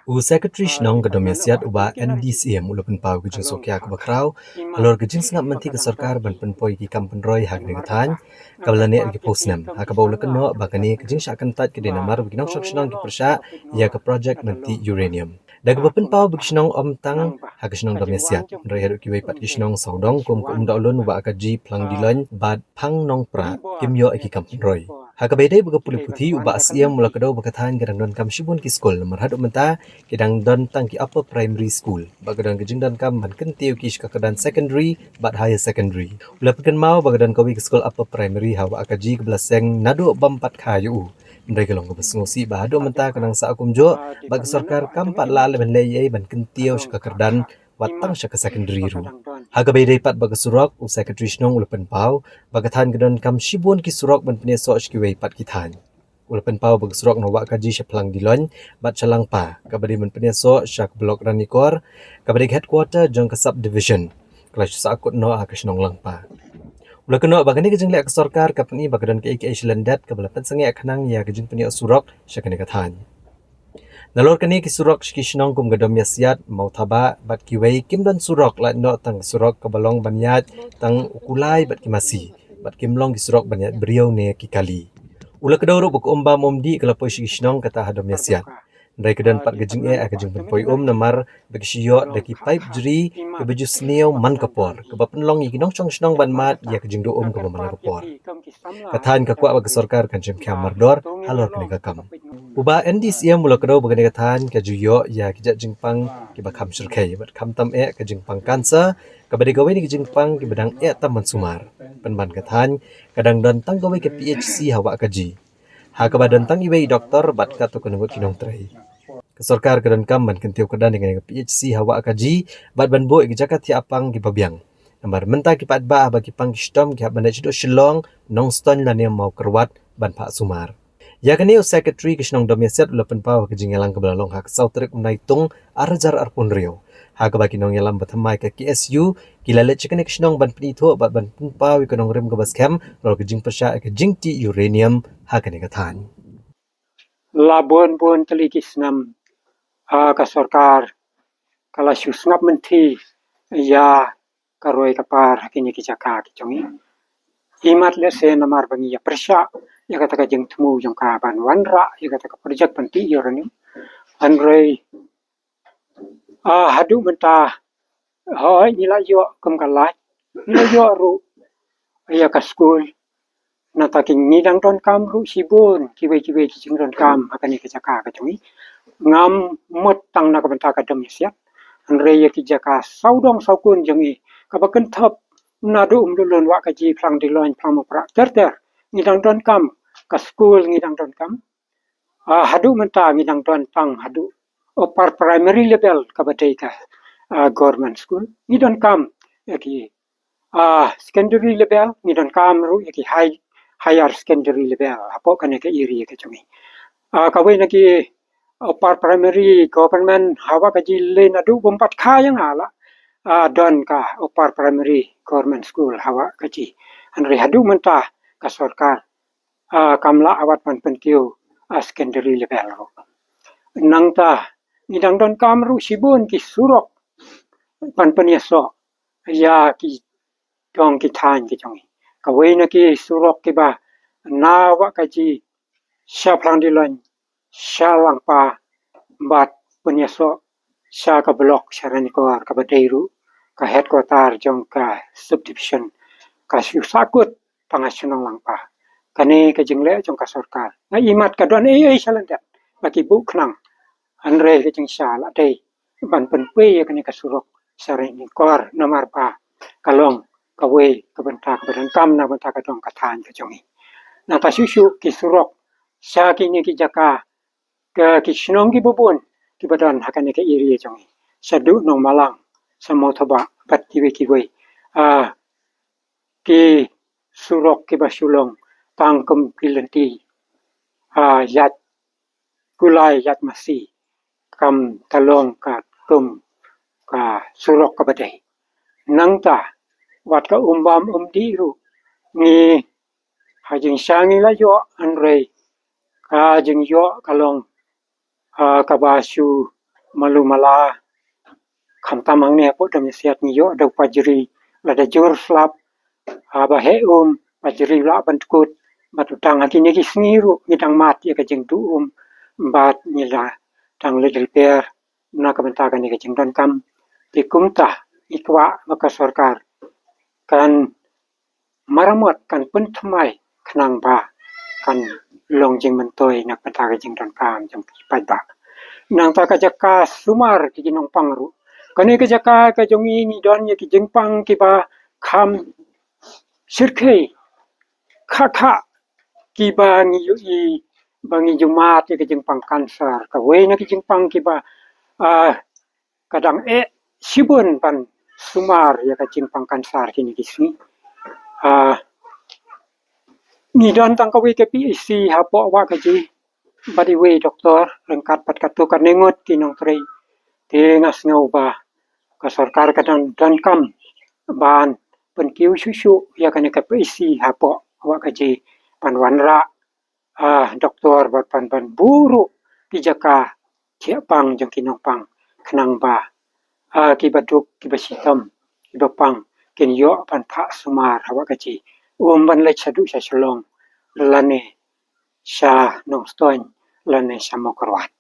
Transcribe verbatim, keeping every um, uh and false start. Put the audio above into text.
U Secretary Shnong ka Dong Myasiat, u Bah N D Syiem, u la pynpaw ka jingsngewkhia kaba khraw halor ka jingsngap mynthi ka sorkar ban pynpoi ki kam pynroi ha kane ka thaiñ kaba la neh ki phew snem, ha kaba u la kynnoh ba kane ka jingshah kyntait ka dei namar ba ki nongshong shnong ki pyrshah ïa ka projek mynthi uranium. Da kaba pynpaw ba ki shnong ym tang ha ka shnong Dong Myasiat, hynrei haduh kiwei pat ki shnong sawdong kum ka Umdohlun, Wahkaji, Phlangdilong bad Phangnongprah kim ïoh ïa ki kam pynroi. Ha kaba ïadei bad ka pule puthi, u Bah Syiem u la kdew ba ka thaiñ ka dang donkam shibun ki skul, namar haduh mynta ki dang don tang ki upper primary school, bad ka don ka jingdonkam ban kyntiew ki sha ka kyrdan secondary bad higher secondary. U la pynkynmaw ba ka don kawei ka skul upper primary ha Wahkaji kaba la seng naduh bym pat kha ïa u, hynrei ka long kaba sngewsih ba haduh mynta ka nang sah kumjuh bad ka sorkar kam pat lah leh ban leh ei ei ban kyntiew sha ka kyrdan wat tang sha ka secondary ruh. Ha kaba ïadei pat bad ka surok, u Secretary Shnong u la pynpaw ba ka thaiñ ka donkam shibun ki surok ban pynïasoh sha kiwei pat ki thaiñ. U la pynpaw ba ka surok na Wahkaji sha Phlangdilong bad sha Langpa, kaba dei ban pynïasoh sha ka block Ranikor, kaba dei ka headquarter jong ka subdivision, ka la shu sahkut noh ha ka shnong Langpa. U la kynnoh ba kane ka jingleh ka sorkar ka pyni ba ka don kaei kaei sha lyndet kaba la pynsangeh khnang ïa ka jingpynïoh surok sha kane ka thaiñ. Nalor kane, ki surok sha ki shnong kum ka Dong Myasiat, Mawthabah bad kiwei kim don surok, lait noh tang ka surok kaba long ban ïaid tang u kulai bad ki masi, bad kim long ki surok ban ïaid briew ne ki kali. U la kdew ruh ba ka um bam um dih ka la poi sha ki shnong kata ha Dong Myasiat, hynrei ka don pat ka jingeh ha ka jingpynpoi um namar ba ki shu ïoh da ki paip jri kaba ju sniew man ka por, kaba pynlong ïa ki nongshong shnong ban mad ïa ka jingduh um kaba man la ka por. Ka thaiñ ka kwah ba ka sorkar kan shim khia mardor halor kane ka kam. U Bah N D Syiem u la kdew ba kane ka thaiñ ka ju ïoh ïa ki jait jingpang kiba kham shyrkhei bad khamtam eh ka jingpang cancer, kaba dei kawei na ki jingpang kiba dang eh tam ban sumar, pynban ka thaiñ ka dang don tang kawei ka P H C ha Wahkaji, ha kaba don tang iwei i doktor bad katto katne ngut ki nongtrei. Ka sorkar ka donkam ban kyntiew kyrdan ïa kane ka P H C ha Wahkaji bad ban buh ïa ki jaka thiah pang kiba biang, namar mynta ki paidbah haba ki pang ki shitom ki hap ban leit shaduh Shillong, Nongstoiñ lane Mawkyrwat ban phah sumar. Ïa kane, u Secretary ka shnong Dong Myasiat u la pynpaw ha ka jingïalang kaba la long ha ka saw tarik u Naitung ar hajar arphew hynriew, ha kaba ki nongïalam ba thymmai ka K S U ki la leit sha kane ka shnong ban pynithuh bad ban pynpaw ïa ka nongrim kaba skhem halor ka jingpyrshah ïa ka jingtih uranium ha kane ka thaiñ. La bun bun tylli ki snem, ah, ka sorkar ka la shu sngap mynthi ïa ka roi ka par ha kine ki jaka ki jong ngi. Imat lehse namar ba ngi ïa pyrshah ïa kata ka jingthmu jong ka ban wanrah ïa kata ka projek ban tih uranium. Hynrei, ah, haduh mynta, hooid, ngi la ïoh kum ka light, ngi la ïoh ruh ïa ka skul. Nangta ki ngi dang donkam ruh shibun kiwei kiwei ki jingdonkam ha kane ka jaka ka jong ngi. Ngam mut tang na ka bynta ka Dong Myasiat, hynrei ïa ki jaka sawdong sawkun jong ngi kaba kynthup naduh Umdohlun, Wahkaji, Phlangdilong, Phlangmawprah ter ter, ngi dang donkam ka skul, ngi dang donkam. Ah, haduh mynta ngi dang don tang haduh upper primary level kaba dei ka, ah, government school. Ngi donkam ïa ki, ah, secondary level, ngi donkam ruh ïa ki high, higher secondary level hapoh kane ka area ka jong ngi. Ah, kawei na ki upper primary government ha Wahkaji lei naduh bym pat kha ïa nga la, ah, don ka upper primary government school ha Wahkaji. Hynrei haduh mynta ka sorkar, ah, kam lah wat ban pynkiew, ah, secondary level ruh. Nangta ngi dang donkam ruh shibun ki surok ban pynïasoh ïa ki dong ki thaiñ ki jong ngi. Kawei na ki surok kiba na Wahkaji sha Phlangdilong, sha Langpa, bad pynïasoh sha ka block sha Ranikor kaba dei ruh ka headquarter jong ka subdivision, ka shu sahkut tang ha shnong Langpa. Kane ka jingleh jong ka sorkar, nga imat ka don ei ei sha lyndet ba ki buh khnang, hynrei ka jingshah la dei ban pynpoi ïa kane ka surok sha Ranikor namar ba ka long kawei ka bynta kaba donkam na bynta ka dong ka thaiñ ka jong ngi. Nangta shuh shuh ki surok sha kine ki jaka, ka ki shnong kiba bun kiba don ha kane ka area jong ngi, shaduh Nongmalang, sha Mawthabah bad kiwei kiwei. Ah, ki surok kiba shu long tang kum ki lynti, ah, ïaid kulai ïaid masi, kam ta long ka kum ka surok kaba dei. Nangta wat ka um bam um dih ruh, ngi ha jingshisha ngi la ïoh, hynrei ka jingïoh ka long ah, kaba shu malu mala. Khamtam hangne hapoh Dom Siat ngi ïoh da u pajri lada jur slap, ah, ba heh um, pajri u lah ban tkut. Bad tang ha kine ki sngi ruh ngi dang mad ïa ka jingduh um bad ngi la dang leit repair na ka bynta kane ka jingdonkam. Te kumta ngi kwah ba ka sorkar kan maramot, kan pynthymmai khnang ba kan long jingmyntoi na ka bynta ka jingdonkam jong ki paidbah. Nangta ka jaka sumar ki nongpang ruh. Kane ka jaka ka jong ngi ngi don ïa ki jingpang kiba kham shyrkhei kha kha kiba ngi ïohi ba ngi ju mad ïa ki jingpang cancer. Kawei na ki jingpang kiba, ah, ka dang eh shibun ban sumar ïa ka jingpang cancer kine ki sngi. Ah, ngi don tang kawei ka P H C hapoh Wahkaji bad iwei doktor ryngkat bad katto katne ngut ki nongtrei. Te nga sngew ba ka sorkar ka dang donkam ban pynkiew shuh shuh ïa kane ka P H C hapoh Wahkaji ban wanrah, ah, doktor bad ban, ban buh ruh ki jaka thiah pang jong ki nongpang khnang ba, ah, kiba duk, kiba shitom, kiba pang kin ïoh ban phah sumar ha Wahkaji, um ban leit shaduh sha Shillong lane sha Nongstoiñ lane sha Mawkyrwat.